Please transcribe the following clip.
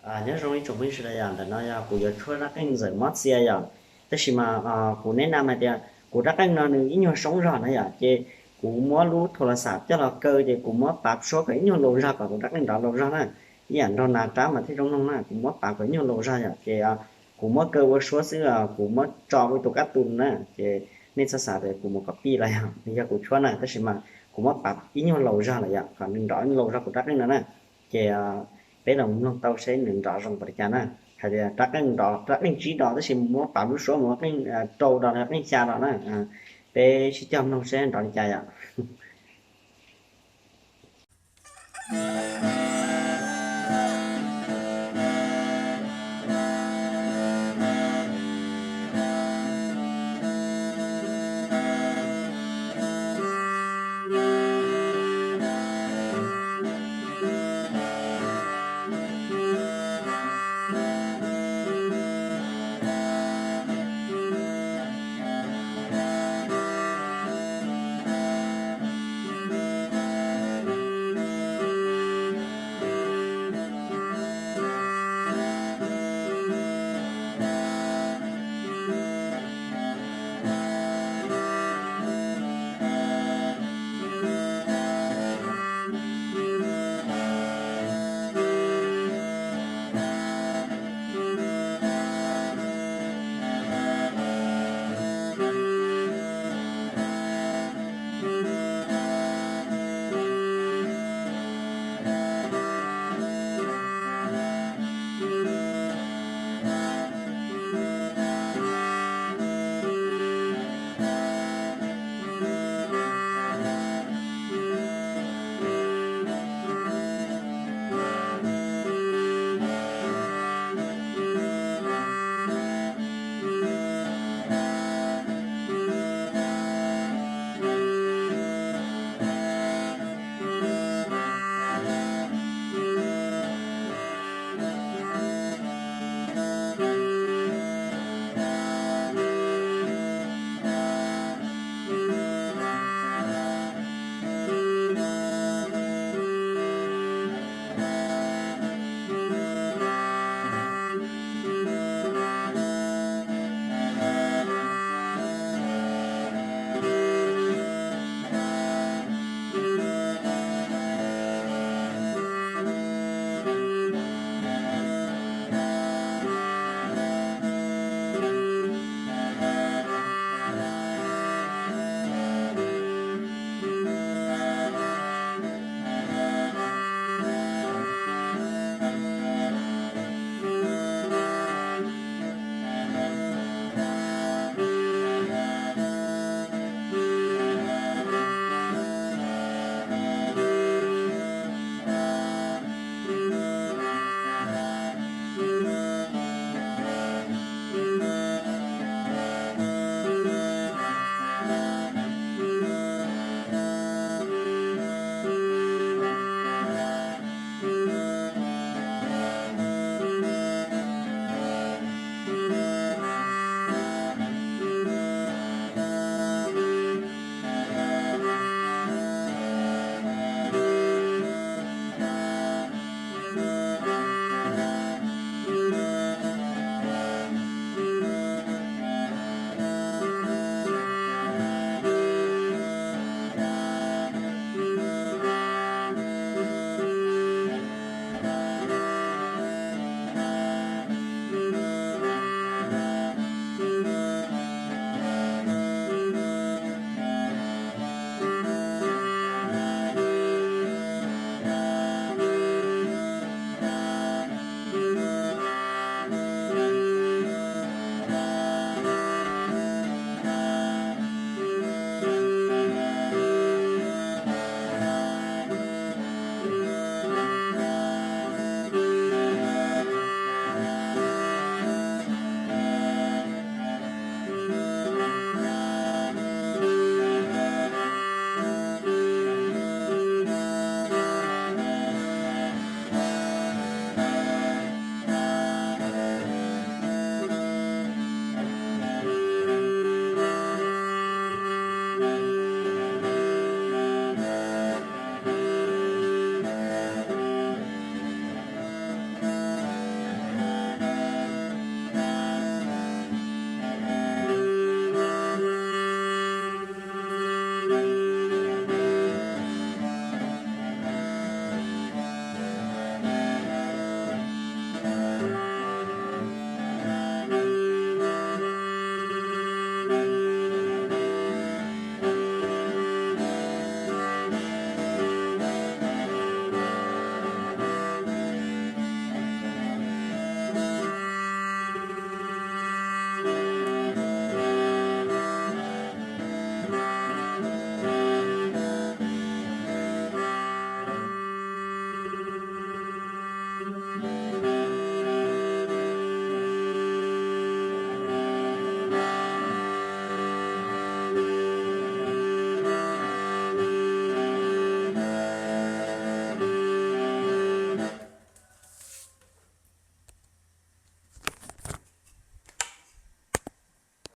Nyob zoo ib tsoom phooj ywg sawv daws yom, ntawm no yog kuv yuav tshuab rab qeej ntxawm mob txia yom. Tab sis mas kuv neb na mas tias kuv rab qeej no nws ib nyuag soob zog na yom, ces kuv muab lub thau las xas coj los kaw ces kuv muab pav suab kom ib nyuag laus zog kom kuv rab qeej nrov laus zog na. Ib yam nrog nas rab mas thiaj zoo mloog na, kuv muab pav kom ib nyuag laus zog yom, ces kuv muab kaw ua suab xwb, kuv muab tso ua tus kab tus na, ces nej txhob xav tias kuv mus kom pij los yog, nws yog kuv tshuab na, tab sis mas kuv muab pav ib nyuag laus zog lawm yom, kom nws nrov laus zog kuv rab qeej no na. Ces peb los mloog tau seb nws nrov zoo npaum li cas na. Hais tias rab qeej nrov, rab qeej tsib dos tab sis muab pav lub suab mus qeej rau dos los qeej xya dos na. Peb sib cog mloog seb nrov li cas yom.